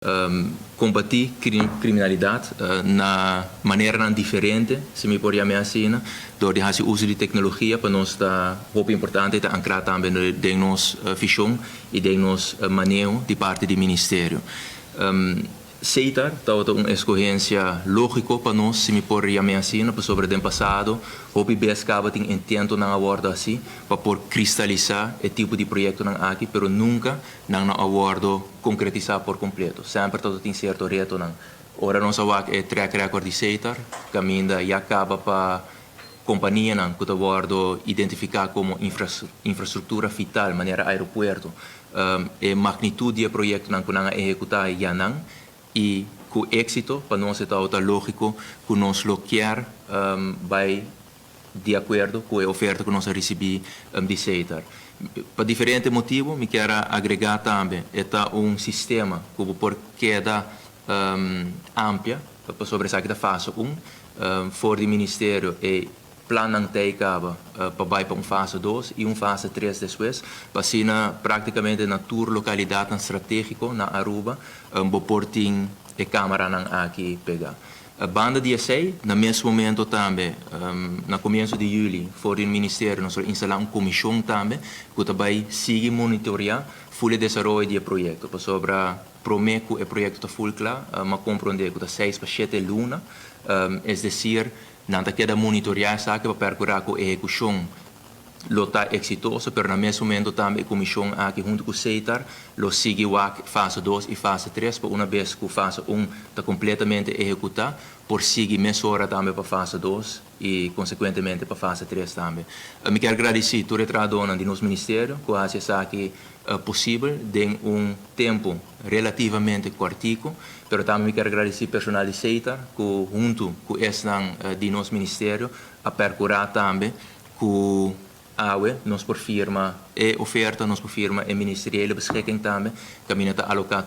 Kombatí kriminalidat na maneranan diferente, si mi por yam'é asina, dor di hasi uso di teknologia. Pa nos ta hopi importante, ta ankrá tambe den nos vishon i den nos maneho di parti di ministerio. Setar tabata un eskohensia lógiko pa nos, si mi por yam'é asina, pasobra den pasado hopi bes kaba tin intentonan a wòrdu hasí pa por kristalisá e tipo di proyektonan aki, pero nunka nan no a wòrdu konkretisá por kompleto. Semper tabatin sierto retonan. Ora nos a wak e track record di Setar, kaminda ya kaba pa kompanianan ku ta wòrdu identifiká komo infrastruktura vital, manera aeropuerto, e magnitut di e proyektonan ku nan a ehekutá ya nan i ku éksito, pa nos tabata lógiko ku nos lo kier bai di akuerdo ku e oferta ku nos a risibí di Setar. Pa diferente motibu. Mi kier agregá tambe, ta un sistema ku por keda amplia, pasobra esaki ta fase 1. For di ministerio e plannan ta kaba pa bai pa un fase 2 i un fase 3 despues, pa asina práktikamente na tur lokalidat stratégiko na Aruba bo por tin e kameranan aki pegá. Banda di esei, na mes momento tambe, na komienso di yüli, for di ministerio, nos a instalá un komishon tambe, ku ta bai sigui monitoreá full desaroyo di e proyekto. Pasobra promé ku e proyekto ta full kla, m'a komprondé ku ta 6 pa 7 luna, es desir, nan ta keda monitoreá esaki pa perkurá ku ehekushon lo ta eksitoso, pero na mes momento tambe e komishon aki huntu ku Setar lo sigui wak fase 2 i fase 3, pa un bes ku fase 1 ta kompletamente ehekutá, por sigui mesora tambe pa fase 2 i konsekuentemente pa fase 3 tambe. Mi kier gradisí tur e trahadónan di nos ministerio ku a hasi esaki posibel den un tempu relativamente kòrtiku, pero tambe mi kier gradisí personal di Setar ku huntu ku esnan di nos ministerio a perkurá tambe ku awe nos por firma e oferta, nos por firma e ministeriële beschikking tambe, kaminda ta aloká